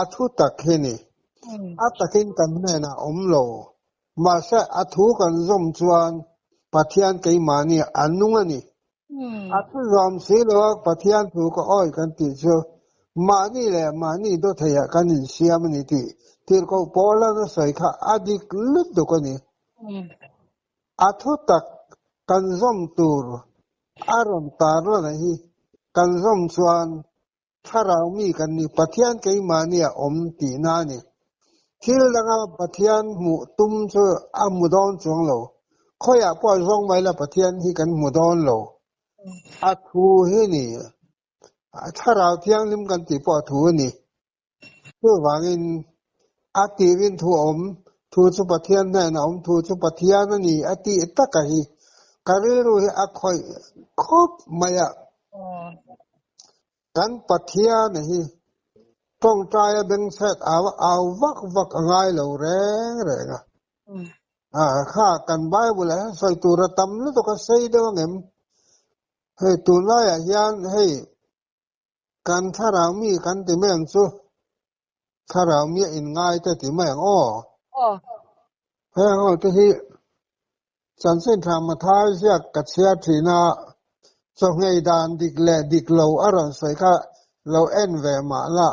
a thu tak hi ni. A takin kan hnenah a awm lo. Mahse a thu kan zawm chuan Pathian keimahni a nung a ni. A thu zawm si lo a Pathian thu ka awi kan tih chu mahni leh mahni dawtheiah kan insiam a ni tih tirhkoh Paula'n a sawi kha a dik lutuk a ni. A thu tak kan zawm tur a rawn tar lana hi kan zawm chuan Thlarau mi kan ni, Pathian keimahni a awm tihna a ni. Thil danga Pathian hmuh tum chu a hmu dawn chuang lo. Khawiah pawh zawng mai la Pathian hi kan hmu dawn lo. A thu hi ni. Thlarau Thianghlim kan tih pawh a thu a ni. Chuvangin a tirin thu a awm, thu chu Pathian hnenah a awm, thu chu Pathian a ni a tih taka hi ka rilru hi a khawih khawp mai a. Kan Pathiana hi tawngtaia bengchhet au au vak vak a ngai lo reng reng a. Kha kan Bible ah hian sawi tur a tam lutuk a sei deuh angem? Hei tunlaiah hian hei Kan thlarau mi kan ti mai ang chu. Thlarau mi a inngai te ti mai ang aw. Aw. Heng ho te hi chanchin tha Mathai ziak ka chhiar thin a, chawhngei dan dik leh dik lo a rawn sawi kha lo en ve mah la,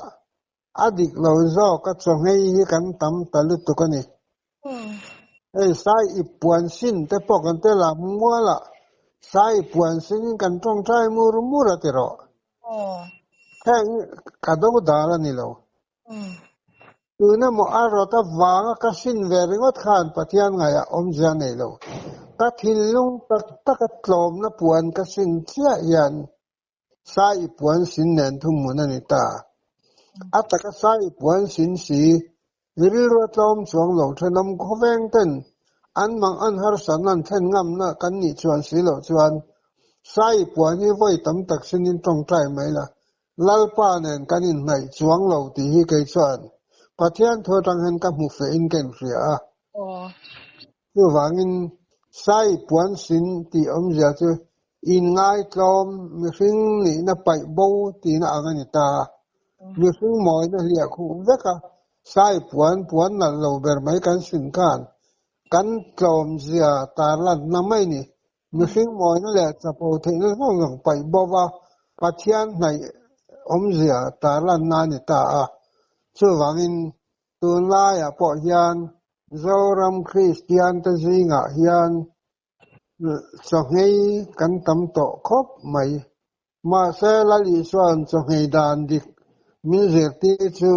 a dik lo zawk a chawhngei hi kan tam ta lutuk a ni. Hei sai ip puan sin te pawh kan tel a, mualah sai ip puan sinin kan tawngtai mur mur a ti rawh. Heng ka do dal a ni lo. Tuna maw a rawt avanga ka sin ve ringawt khan Pathian ngaihah awmzia nei lo. Ka thinlung tak taka tlawmna puan ka sin chiah hian Sai i puan sin nen thuhmun a ni ta. A taka sai i puan sin si, rilru a tlawm chuang lo thenawm khawveng ten an mang an harsatna an thlen ngamna kan nih chuan si loh chuan sai i puan hi vawi tam tak sinin tawngtai mai la, Lalpa nen kan inhnaih chuang lo tih hi kei chuan Pathian thu atang hian ka hmu feh in ka inhria a. Chuvangin sai i puan sin tih awmzia chu Inngaitlawm, mihring nihna paih bo tihna ang a ni ta. Mihring mawina hliah khuh vek a, sai puan puan nalh lo ber mai kan sin khan kan tlawmzia tarlanna mai ni. Mihring mawina leh chapo theihna zawng zawng paih bo va Pathian hnaih awmzia tarlanna a ni ta a. Chuvangin tunlaiah pawh hian Zoram Kristiante zingah hian Chawhngei kan tam tawh khawp mai. Mahse, Lal Isua'n chawhngei dan dik min zirtir chu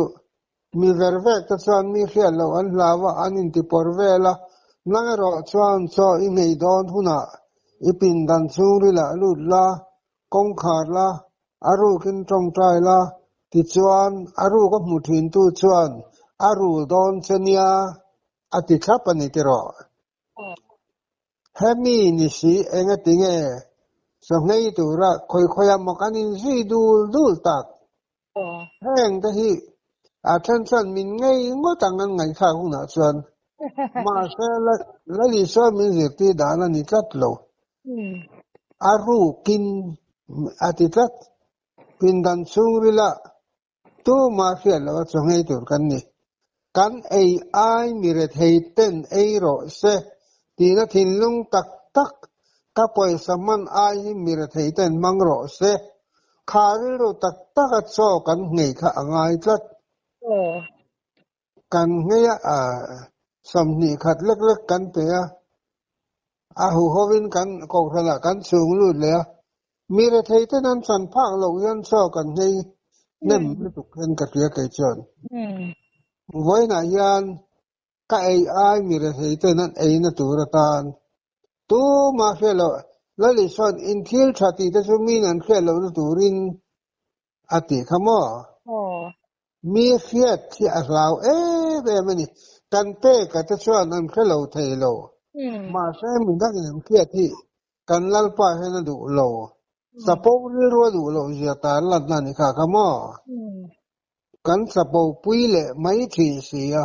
mi ver vek te chuan mi hriat loh an hlau a, an intipawr vel a. Nang erawh chuan chaw i nghei dawn hunah i pindan chhungrilah lut la, kawngkhar la, a rukin tawngtai la, tichuan a ruk a hmu thintu chuan a rul dawn che nia a ti thlap a ni tiraw? Hemi ni si engati nge chawhngei tura khawi khawi ah maw kan inzui dul dul tak? Heng te hi a then chuan min ngei ngawt ang an ngaihthlak hunah chuan mahse Lal Isua min zirtir dan a ni tlat lo. A rukin a ti tlat. Pindan chhungrila Tumah hriat loh a chawhngei tur kan ni. Kan ei ai mi rethei ten ei rawh se tihna thinlung tak tak ka pawisa hman ai hi mi rethei ten hmang rawh se. Kha rilru tak tak a chaw kan nghei kha a ngai tlat. Kan nghei a 20 khat lek lek kan pe a, a huhovin kan kohhranah kan chhung lut leh a, mi rethei ten an chan phak loh hian chaw kan nghei hnem lutuk hian ka hria kei chuan. Vawiinah hian ka ei ai mi rethei ten an eina tur atan tumah hriat loh Lali sawn in thil tha tih te chu min an hriat lohna turin a tih kha maw? Mi hriat hi a hlau em em a ni. Kan peka te chuan an hre lo thei lo. Mahse midangin an hriat hi kan Lalpa hian a duh lo. Chapo rilru a duh loh zia tar lanna a ni kha kha maw? Kan chapo pui leh mai thin si a.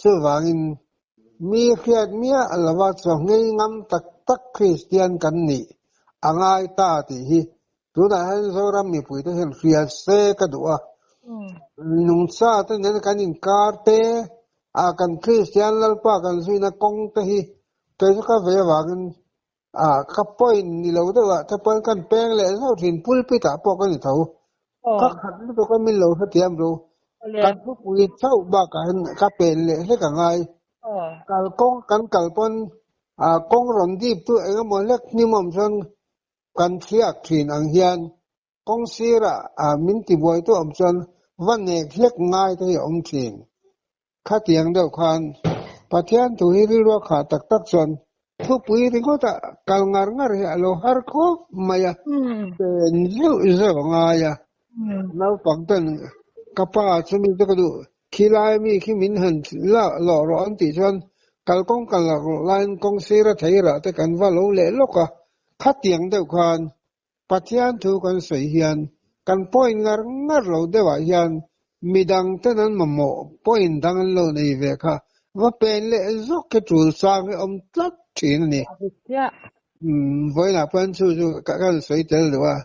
Chuvangin mi hriat miah lova chawhngei ngam tak tak Kristian kan nih a ngai ta tih hi Tunah hian Zoram mipuite hian hria se ka duh a. Nungcha te nen kan inkar te, ah kan Kristian Lalpa kan zuina kawng te hi kei chu ka ve avangin ah ka point ni lo deuh ah te pawn kan peng leh zauh thin pulpit ah pawh ka ni tho. Ka khat lutuk a min lo hrethiam ru. Kan thupui chauh bakah hian ka pen leh hlek a ngai. Kalkawng kan kal pawn ah kawng rawn dip chu eng emaw hlek hnim awm chuan Kan thliak thin ang hian kawng sirah min tibuaitu awm chuan va nek hlek ngai te hi a awm thin. Khatiang deuh khan Pathian thu hi rilrua khah tak tak chuan thupui ringawta kal ngar ngar hi a lo har khawp mai a, pen zeuh zeuh a ngai a. Naupang ten ka pa chumi chu ka duh khilai mi khi min han lawh rawh an tih chuan kalkawng kal lak laiin kawng sira thei rah te kan va lo leh lawk a, khatiang deuh khan Pathian thu kan sawi hian kan point ngar ngar lo deuhah hian midang ten an mamawh point dang an lo nei ve kha va pen leh zawk khi tul chang hi awm tlat thin a ni. Vawiinah pawh chu chu ka kan sawi tel duh a,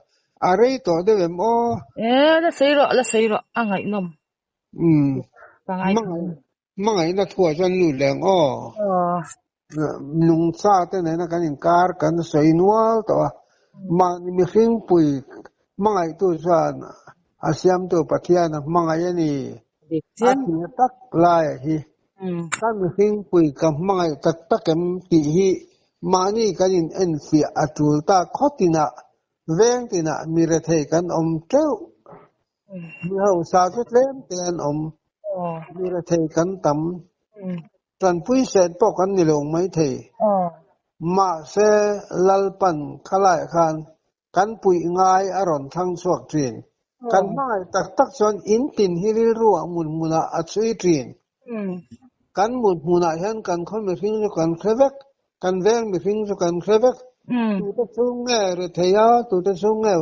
a rei tawh deuh em aw? E, la sawi rawh, la sawi rawh, a ngaihnawm. Umm, Ka ngaithla. Hmangaihna thuah chuan lut leh ang aw. Nungcha te nena kan inkar kan sawi nual tawh a, mahni mihring pui hmangaihtu chuan a siamtu Pathian a hmangaih a ni. A thil tak laia hi ka mihring pui ka hmangaih tak tak em tih hi mahni kan in enfiah a tul ta khawtinah veng tinah mi rethei kan awm teuh. Mi hausa chu tlem te an awm. Mi rethei kan tam. Tanpui set pawh kan ni lo maithei. Mahse Lalpan khalaiah khan Kan puih ngai a rawn thlang chhuak thin. Kan hmangaih tak tak chuan in tin hi rilruah hmun hmunah a chhui thin. Kan hmun hmunah hian kan khaw mihring chu kan hre vek, kan veng mihring chu kan hre vek. Tute chhung nge rethei a, tute chhung nge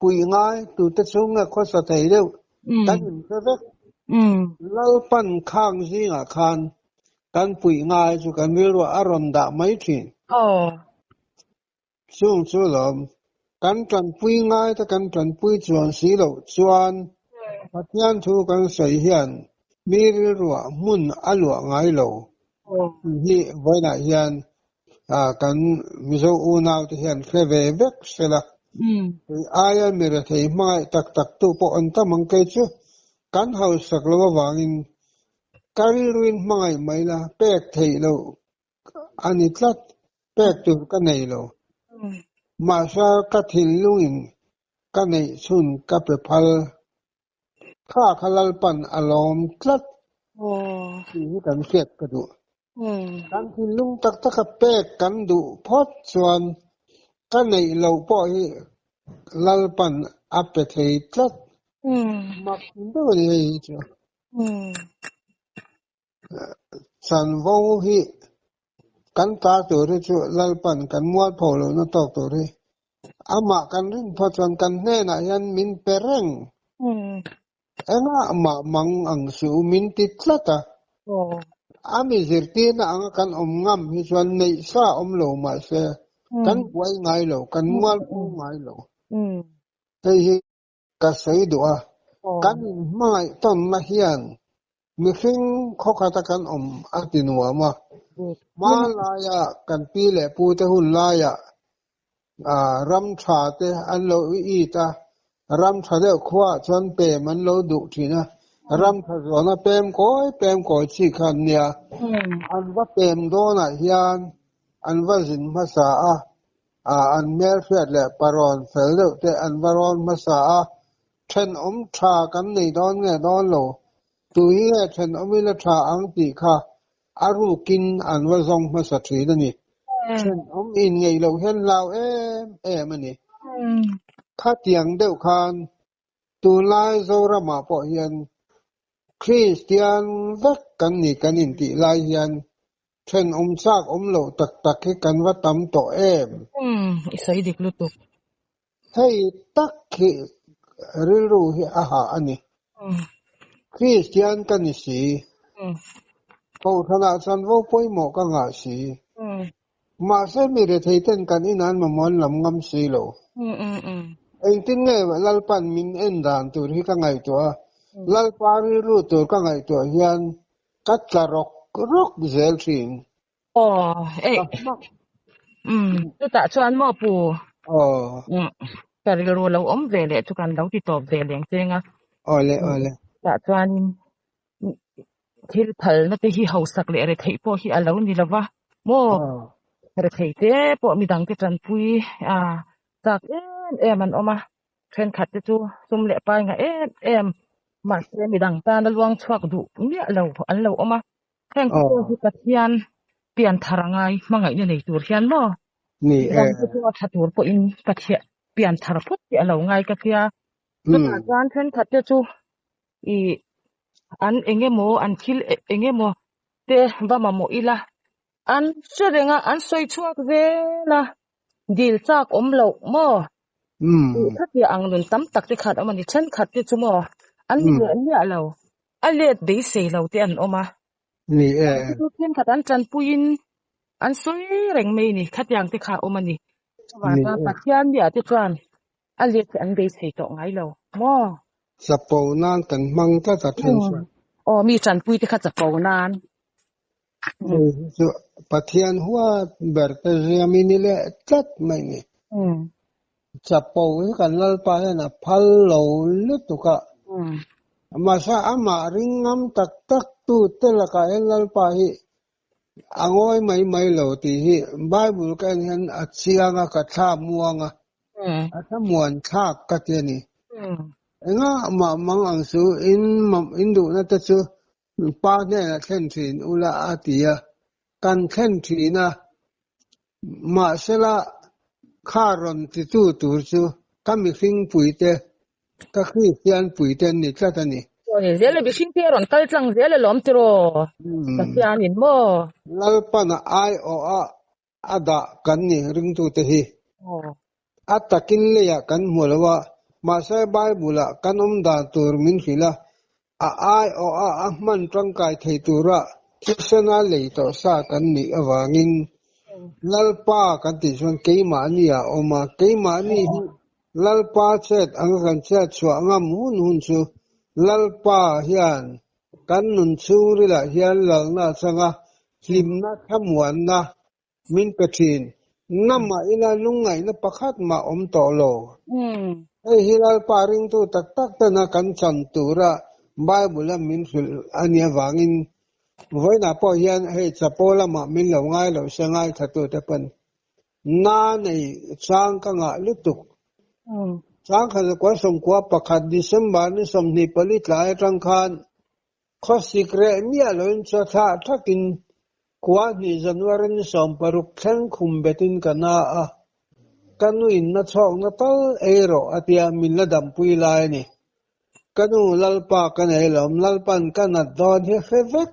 puih ngai, tute chhung nge khawsa thei deuh kan inhre vek. Lalpan khang zingah khan kan puih ngai chu kan rilruah a rawn dah mai thin. Chung chu lawm, kan tanpui ngai te kan tanpui chuan si loh chuan Pathian thu kan sawi hian mi rilruah hmun a luah ngai lo tih hi vawiinah hian kan Mizo unau te hian hre ve vek sela. Kei aia mi rethei hmangaih tak tak tu pawh an tam ang kei chu kan hausak lo avangin ka rilruin hmangaih mai la pek theih loh A ni tlat, pek tur ka nei lo. Mahse ka thinlungin ka neih chhun ka pe phal. Kha kha Lalpan a lawm tlat tih hi kan hriat ka duh. Kan thinlung tak taka pek kan duh phawt chuan ka neih loh pawh hi Lalpan a pe thei tlat. Mak deuh a ni hei hi chu. Chanvo hi kan ta tur hi chu Lalpan kan mualpho lohna tawk tur hi amah kan rin phawt chuan kan hnenah hian min pe reng. Engah mah mang ang suh u min ti tlat a. A mi zirtirna anga kan awm ngam hi chuan neih sa awm lo mahse kan buai ngai lo, kan mualpho ngai lo. Hei hi Ka sawi duh a, kan inhmangaih tawnna hian mihring khawkhata kan awm a ti nuam a. Hmanlaia kan pi leh pute hun laiah ram tha te an lo it a, ram tha deuh khuaah chuan pem an lo duh thin a, ram tha zawna pem kawi pem kawi chi kha an nia. An va pem dawnah hian an va zin hmasa a, Ah an hmelhriat leh parawn fel deuh te an va rawn hmasa a, thenawm tha kan nei dawn nge dawn lo, tu hi nge thenawm ila tha ang tih kha a rukin an va zawng hmasa thin a ni. Thenawm in ngeih loh hian hlau em em a ni. Khatiang deuh khan tunlai Zoramah pawh hian Kristian vek kan ni kan intih lai hian Thenawm chak awm loh tak tak hi kan va tam tawh em? Umm, i sawi dik lutuk. Hei tak hi rilru hi a hah a ni. Kristian ka ni si. Kohhranah chuan vo pawimawh ka ngah si. Mahse mi rethei ten kan in an mamawh an lam ngam si lo. Engtin nge Lalpan min en dan tur hi ka ngaihtuah a, Lalpa rilru tur ka ngaihtuah hian ka tla rawk rawk zel thin. Aw, ei. Umm, chutah chuan maw pu? Aw. Umm, ka rilru lo awm ve leh chu kan lo ti tawp ve leng cheng a. Awle, awle. Tah chuanin thil phalna te hi hausak leh retheih pawh hi a lo ni lo va maw? Rethei te pawh midang te tanpui a chak em em an awm a, thenkhat te chu sum leh pai ngah em em mahse midang tana luang chhuak duh miah lo an lo awm a, heng te pawh hi Pathian pian thar a ngai hmangaihna nei tur hian maw? Midang te chu a tha tur pawhin Pathian pian thar phawt hi a lo ngai ka tia, chutah chuan thenkhat te chu ih an eng emaw an thil eng emaw te va mamawh ila an hre reng a an sawi chhuak zel a dil chak awm loh maw tih khatia ang nun tam tak te khan awm a ni thenkhat te chu maw an ni leh miah lo a let beisei lo te an awm a chu thenkhat an tanpuiin an sawi reng mai ni khatiang te kha awm a ni chuvang chuan Pathian miah te chuan A let hi an beisei tawh ngai lo maw? Chapo nan kan hmang tlat a then chuan. Aw, mi tanpui te kha chapo nan. Hei hi chu Pathian huat ber te ziam i ni leh tlat mai ni. Chapo hi kan Lalpa hian a phal lo lutuk a. Mahse amah ring ngam tak tak tu te lakah hian Lalpa hi A ngawi mai mai lo tih hi Bible ka en hian a chiang a, ka thla muang a, a thla muan thlak ka ti a ni. Enga mah mang ang chu in in duhna te chu Pa hnenah thlen thin ula a ti a, kan thlen thin a, mahsela kha rawn titu tur chu ka mihring puite Ka Kristian puite an ni tlat a ni. Aw ni zel e, mihring te a rawn kal tlang zel alawm tiraw Pathianin maw? Lalpana aiawh a a dah kan ni ringtute hi. A takin leiah kan hmu lo a, mahse Bible-ah kan awm dan tur min hrilh a, a aiawh a a hman tangkai thei tura thisena lei tawh sa kan nih avangin Lalpa kan tih chuan keimahni a awm a, keimahni hi Lalpa chet anga kan chet chhuah ngam hun hun chu Lalpa hian kan nun chhungrilah hian lalna a chang a, hlimna thlamuanna min pe thin. Namah ila lungngaihna pakhat mah awm tawh lo. Hei hi Lalpa ringtu tak tak tena kan chan tura Bible-a min hrilh a nih avangin vawiinah pawh hian hei chapo lamah min lo ngai lo se ngaithlatute pawn na nei chang ka ngah lutuk. Changkhat zakua sawmkua pakhat December ni 24 tlai atang khan Khawsik reh miah loin chaw thlah thakin kua hnih January ni 16 thleng khum betin ka na a, ka nuin na chhawkna tal ei rawh a tia min la dampui lai a ni. Ka nu Lalpa ka nei lo, Lalpan ka nat dawn hi hre vek.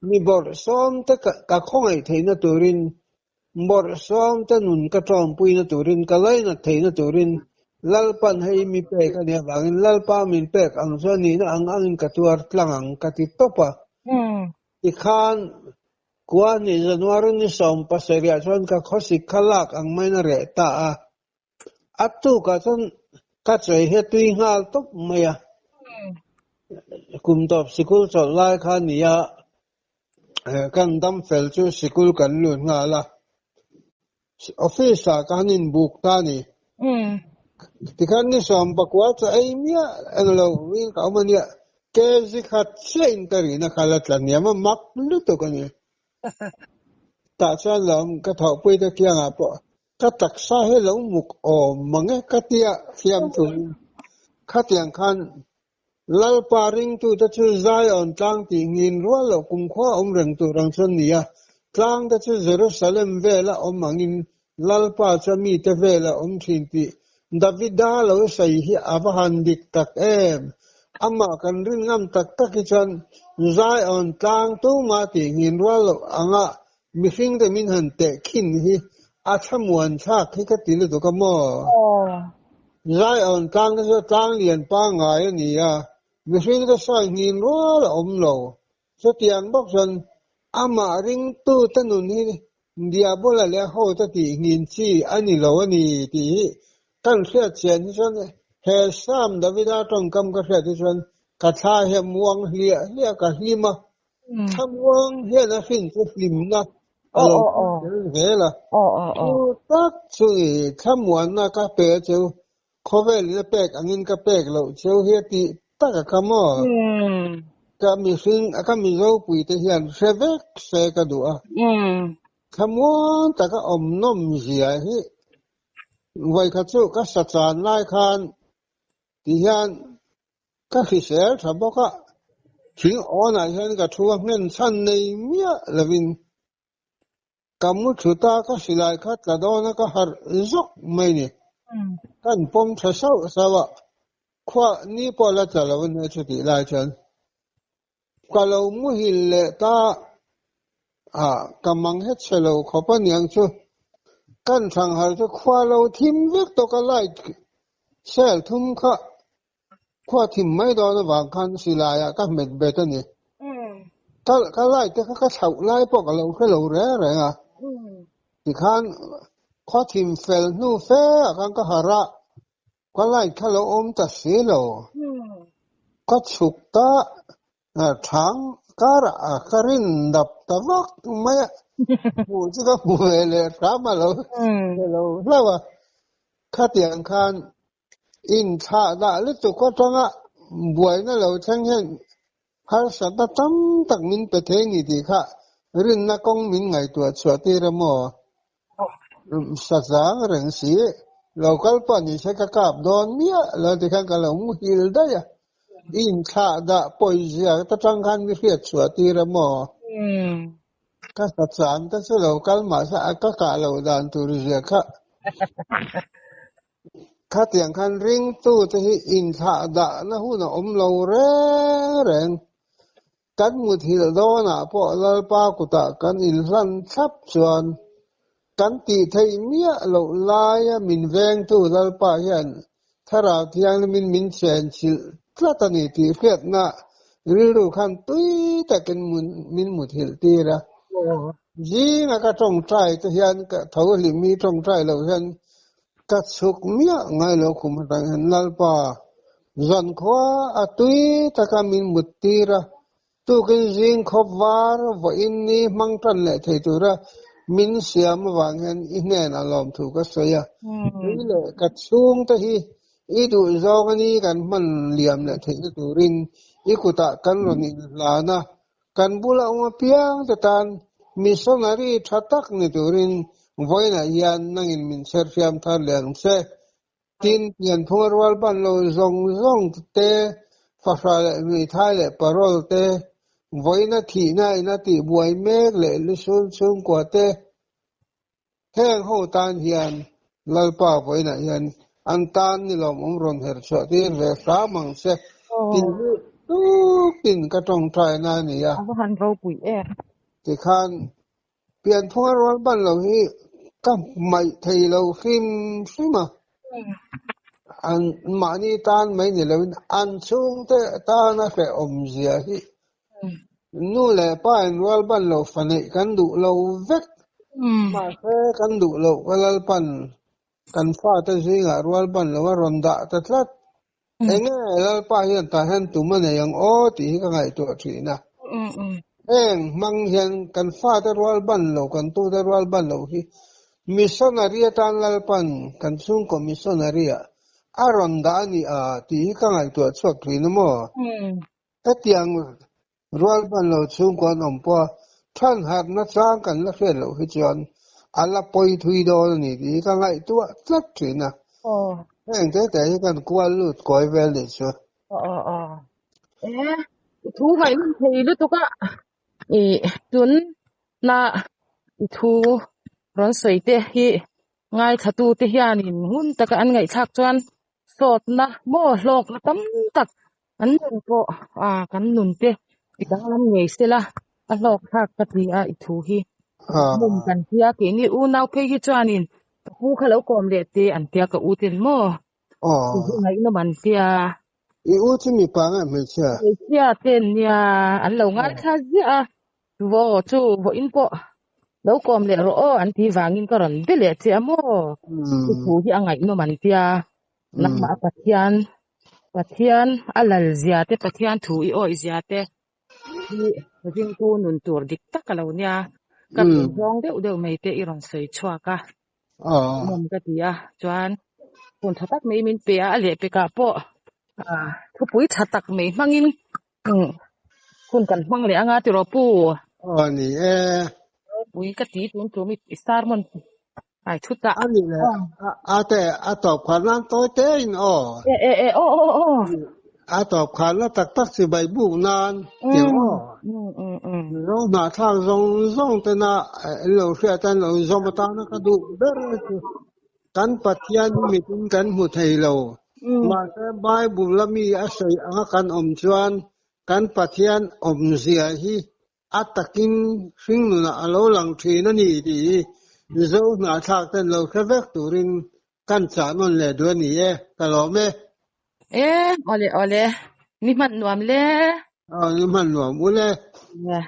Mi bawrhsawm te ka khawngaih theihna turin Bawrhsawm te nun ka ṭawmpuina turin, ka lainat theihna turin Lalpan hei mi pek a nih avangin Lalpa min pek ang chuan nihna ang angin ka tuar tlang ang ka ti tawp a. Tikhan kua hnih January ni 17 ah chuan ka khawsik kha lak ang maiin a reh ta a. A tukah chuan ka chawi hi a tui nghal tawp mai a. Kum tawp sikul chawlh lai kha a ni a, kan dam fel chu sikul kan lut nghal a. Office ah ka han inbuk ta a ni. Tikhan ni 19 chu ei miah englo in ka awm a nia. Kg khat chiah in ka rihna kha la tla hniam a, mak lutuk a ni. Tah chuan lo ka thawhpui te kiangah pawh Ka taksa hi lo muk awm mang e ka tia thiam turin khatiang khan Lalpa ringtute chu Zion tlang tih ngin rual loh kumkhua awm reng tur ang chuan ni a, tlang te chu Jerusalem vela awm angin Lalpa chu a mite vela awm thin tih Davida lo sawi hi a va han dik tak em! Amah kan rin ngam tak tak hi chuan Zion tlang tuma tih ngin rual loh anga Mihring te min han teh khin hi a thlamuan thlak hi ka ti lutuk a maw? Zion tlang te chu tlang lian pangngai a ni a, mihring te sawi nghin rual a awm lo. Chutiang bawk chuan amah ringtu te nun hi Diabola leh ho te tih nghin chi a ni lo a ni tih hi Kan hriat chian hi chuan he Sam Davida tawngkam ka hriat hi chuan ka thla hi a muang hliah hliah ka hlim a, thla muang hian a hrin chu hlimna a lo thleng tel zel a. Chu tak chu i thlamuanna ka pe chu khawvel in a pek angin ka pek loh cheu hi a tih tak a kha maw? Ka mihring ka Mizopui te hian hre vek se ka duh a. Thlamuan taka awm nawm zia hi Vawikhat chu ka sa chan lai khan ti hian ka hrisel tha bawk a, thing awnah hian ka thu a nghen chhan nei miah lovin ka mu thut a, ka silai kha tla dawn a ka harh zawk mai ni. Kan pawm tha sauh sauh a, khua ni pawh la tla lo a nia chutih lai chuan. Ka lo muhil leh ta a, ka mang het che lo khawp a niang chu. Kan Thanghar chu khua lo thim vek tawh ka light cell thum kha khua thim mai dawn avang khan silai ah ka hmet bet a ni. Ka ka light te kha ka thlauh lai pawh ka lo hre lo reng reng a. Tikhan khua thim fel hnu fe ah khan ka harh a, Ka light kha lo awm ta si lo. Ka chhuk ta thang karah ka rin dap ta vak mai a. Hmuh chu ka hmu ve leh hram a lo lo hlauh a. Khatiang khan inthlah dah lutuk atanga buaina lo thleng hian harsatna tam tak min pe thei ni tih kha rinna kawng min ngaihtuah chhuah tir a maw? Sa zang reng si, lo kal pawh ni se ka kap dawn miah lo ti khan ka lo muhil daih a, i inthlah dah pawizia ta tang khan mi hriat chhuah tir a maw? Ka sa chan te chu lo kal mah se a ka kah loh dan tur zia kha khatiang khan ringtu te hi inthlah dahna hun a awm lo reng reng. Kan muthilh dawnah pawh Lalpa kutah kan inhlan thlap chuan kan tih theih miah loh laia min vengtu Lalpa hian Thlarau Thianghlimin min chenchilh tlat a ni tih hriatna rilru khan tui takin min muthilh tir a. Zinga ka tawngtai te hian ka tho hlim hi tawngtai loh hian ka chhuk miah ngai lo khum atang hian Lalpa zankhua a tui taka min mut tir a, tukin zing khawp var vawiin ni hmang tan leh thei tura min siam avang hian i hnenah lawmthu ka sawi a, tui leh ka chhungte hi i duh zawng a ni kan hman liam leh theihna turin i kutah kan rawn inhlan a, Kan bula awm apiang te tan missionary tha tak ni turin vawiinah hian nangin min chherhriam thar leh ang che. Tin, pianphunga rual ban lo zawng zawng te, fahrah leh hmeithai leh parol te, vawiina thihna ina tihbuai mek leh lusun chhungkua te, Heng ho tan hian Lalpa vawiinah hian an tan ni lawmawm rawn her chhuah tir ve hram ang che tih hi tukin ka tawngtaina a ni a. A va han ropui em. Tikhan pianphunga rual ban lo hi ka hmaih thei lo hrim hrim a. An mahni tan mai ni loin an chhungte tana hrehawm zia hi Nu leh pa in rual ban lo fa neih kan duh lo vek. Mahse kan duh loh ka Lalpan kan fate zingah rual ban lo a rawn dah ta tlat. Enge Lalpa hian tah hian tum a nei ang aw tih hi ka ngaihtuah thin a. Heng hmang hian kan fate rual ban lo, kan tute rual ban lo hi missionary atan Lalpan kan chhungkaw missionary ah a rawn dah a ni a tih hi ka ngaihtuah chhuak thin a maw? Hetiang rual hman lo chhungkua an awm pawh a, than harhna chang kan la hriat loh hi chuan a la pawi thui dawn a ni tih hi ka ngaihtuah tlat thin a. Heng te te hi kan kual lut kawi vel nih chu. Aw aw. E, i thu ngaihnawm thei lutuk a. I tun na i thu rawn sawi te hi ngaithla te hianin ngun taka an ngaihthlak chuan sawtna maw hlawkna tam tak an nun pawh ah kan nun te i danglam ngei sela a hlawk thlak ka ti a i thu hi mum kan tia keini unau phei hi chuanin ka pu kha lo kawm leh te an tia ka u ten maw ngaihnawm an tia. I u chu mipa nge hmeichhia? Hmeichhia ten nia an lo ngaithla ziah a vaw chu vawiin pawh. Lo kawm leh rawh aw an tih vangin ka rawn be leh che a maw? I thu hi a ngaihnawm an tia, nangmah a Pathian, Pathian a lal zia te, Pathian thu i awih zia te hi ringtu nun tur dik tak a lo nia. Ka duh zawng deuh deuh mai te i rawn sawi chhuak a, ngaihnawm ka ti a, chuan hun tha tak mai min pe a, a lehpekah pawh thupui tha tak mai hmangin Hun kan hmang leh anga tiraw pu? Aw ni e. Ropui ka ti tun tum i sermon ai thu ta. A ni le a te a tawp khan nan tawi te in aw. E e e aw aw aw. A tawp khan na tak tak chi bai buk nan tiang aw. Zo hna thlak zawng zawng te na an lo hriat an lo zawm atana ka duh ber chu Kan Pathian hi mitin kan hmu thei lo. Mahse, Bible-a mi a sawi anga kan awm chuan kan Pathian awmzia hi a takin hringnunah a lo lang thin a ni tih hi Mizo hnahthlak ten lo hre vek turin kan chah nawn leh duh a ni e. Ka lawm e. E, awle awle. Ni hman nuam le. Aw, ni hman nuam u le. Nia.